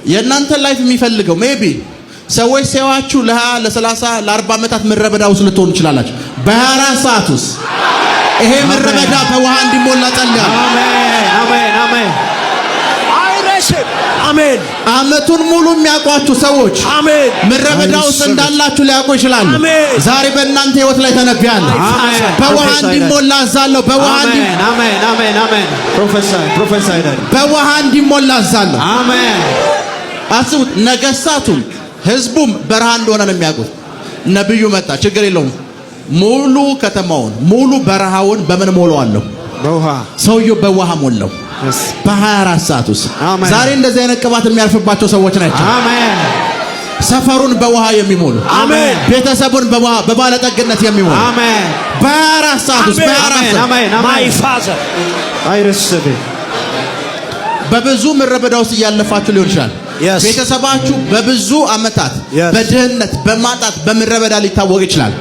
የእናንተ life የሚፈልገው maybe ሰዎች ሲያዩአችሁ ለ20፣ ለ30፣ ለ40 ዓመታት ምድረ በዳ ውስጥ ልትሆኑ ትችላላችሁ። በ24 ሰዓት ውስጥ ይሄ ምድረ በዳ በውሃ እንዲሞላ ጸልያለሁ። አሜን፣ አሜን፣ አሜን። I receive. አሜን። ዓመቱን ሙሉ የሚያውቋችሁ ሰዎች አሜን። ምድረ በዳ ውስጥ እንዳላችሁ ሊያውቁ ይችላሉ። አሜን። ዛሬ በእናንተ ህይወት ላይ ተነብያለሁ። አሜን። በውሃ እንዲሞላ አዛለሁ። አሜን፣ አሜን፣ አሜን፣ አሜን። Prophesy, prophesy, Daddy. በውሃ እንዲሞላ አዛለሁ። አሜን። አስቡት፣ ነገስታቱም ህዝቡም በረሃ እንደሆነ ነው የሚያውቁት። ነብዩ መጣ፣ ችግር የለውም፣ ሙሉ ከተማውን ሙሉ በረሃውን በምን ሞላዋለሁ? በውሃ። ሰውየው በውሃ ሞላው በ24 ሰዓት ውስጥ። አሜን። ዛሬ እንደዚህ አይነት ቅባት የሚያርፍባቸው ሰዎች ናቸው። አሜን። ሰፈሩን በውሃ የሚሞሉ፣ አሜን። ቤተሰቡን በውሃ በባለጠግነት የሚሞሉ አሜን። በ24 ሰዓት ውስጥ፣ በ24 አሜን። ሰዓት። አሜን። My አሜን። Father. I receive it. በብዙ ምድረ በዳ ውስጥ እያለፋችሁ ሊሆን ይችላል። Yes. ቤተሰባችሁ በብዙ ዓመታት በድህነት፣ በማጣት፣ በምድረ በዳ ሊታወቅ ይችላል።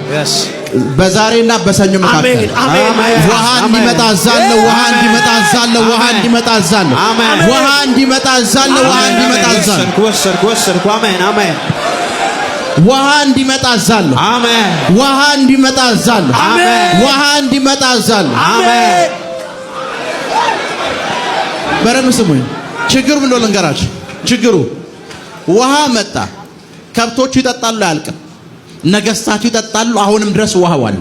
በዛሬና በሰኞ መካከል አሜን፣ አሜን። አሜን። ውሃ እንዲመጣ አዛለሁ። ውሃ እንዲመጣ አዛለሁ። ውሃ አሜን። እንዲመጣ አዛለሁ። አሜን። ውሃ እንዲመጣ አዛለሁ። ውሃ እንዲመጣ አዛለሁ። ወሰድኩ፣ ወሰድኩ፣ ወሰድኩ። አሜን፣ አሜን። ውሃ እንዲመጣ አዛለሁ። አሜን። ውሃ እንዲመጣ አዛለሁ። አሜን። ውሃ እንዲመጣ አዛለሁ። አሜን። በደንብ ስሙኝ። ችግሩ ምን እንደሆነ ልንገራችሁ። ችግሩ ውሃ መጣ፣ ከብቶቹ ይጠጣሉ፣ አያልቅም። ነገስታቱ ይጠጣሉ፣ አሁንም ድረስ ውሃው አለ።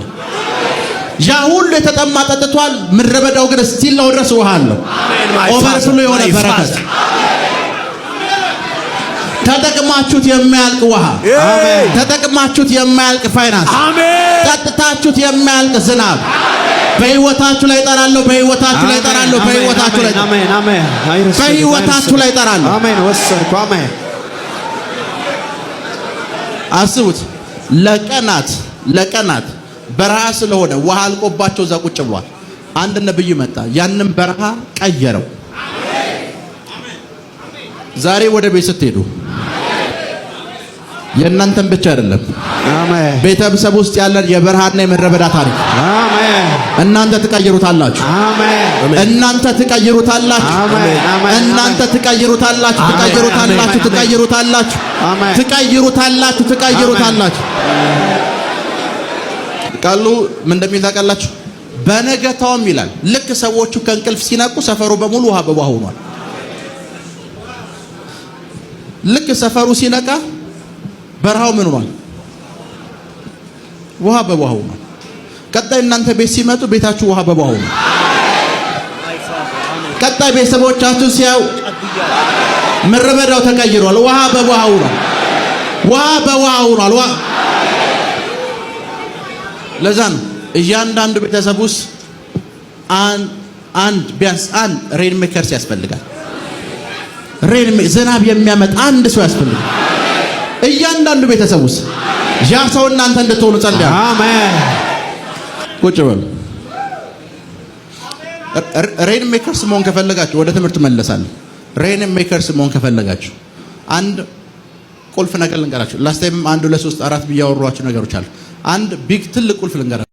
ያ ሁሉ የተጠማ ጠጥቷል። ምድረ በዳው ግን still now ድረስ ውሃ አለው። Overflow የሆነ በረከት፣ ተጠቅማችሁት የማያልቅ ውሃ፣ አሜን። ተጠቅማችሁት የማያልቅ ፋይናንስ፣ አሜን። ጠጥታችሁት የማያልቅ ዝናብ በህይወታችሁ ላይ እጠራለሁ። በህይወታችሁ ላይ እጠራለሁ። በህይወታችሁ ላይ አሜን፣ አሜን። I receive it. በህይወታችሁ ላይ እጠራለሁ። አሜን። ወሰድኩ። አሜን። አስቡት፣ ለቀናት ለቀናት በረሃ ስለሆነ ውሃ አልቆባቸው እዛ ቁጭ ብሏል። አንድ ነብይ መጣ፣ ያንን በረሃ ቀየረው። ዛሬ ወደ ቤት ስትሄዱ የእናንተን ብቻ አይደለም፣ አሜን። ቤተሰብ ውስጥ ያለን የበረሃና የምድረ በዳ ታሪክ አሜን። እናንተ ትቀይሩታላችሁ። አሜን። እናንተ ትቀይሩታላችሁ። አሜን። አሜን። እናንተ ትቀይሩታላችሁ። ትቀይሩታላችሁ። ትቀይሩታላችሁ። አሜን። ትቀይሩታላችሁ። ትቀይሩታላችሁ። ቃሉ ምን እንደሚል ታውቃላችሁ? በነገታውም ይላል፣ ልክ ሰዎቹ ከእንቅልፍ ሲነቁ ሰፈሩ በሙሉ ውሃ በውሃ ሆኗል። ልክ ሰፈሩ ሲነቃ በረሃው ምን ሆኗል? ውሃ በውሃ ሆኗል። ቀጣይ እናንተ ቤት ሲመጡ ቤታችሁ ውሃ በውሃ ሆኗል። ቀጣይ ቤተሰቦቻችሁ ሲያዩ ምድረ በዳው ተቀይሯል። ውሃ በውሃ ሆኗል። ውሃ በውሃ ሆኗል። ውሃ። ለዛ ነው እያንዳንዱ ቤተሰብ ውስጥ አንድ ቢያንስ አንድ rain makers ያስፈልጋል። Rain ዝናብ የሚያመጣ አንድ ሰው ያስፈልጋል። እያንዳንዱ ቤተሰብ ውስጥ ያ ሰው እናንተ እንድትሆኑ ጸልያለሁ። አሜን። ቁጭ በሉ። Rain makers መሆን ከፈለጋችሁ፣ ወደ ትምህርት መለሳለሁ። Rain makers መሆን ከፈለጋችሁ አንድ ቁልፍ ነገር ልንገራችሁ። Last time አንድ፣ ሁለት፣ ሶስት፣ አራት ብዬ ያወራኋችሁ ነገሮች አሉ። አንድ big ትልቅ ቁልፍ ልንገራችሁ።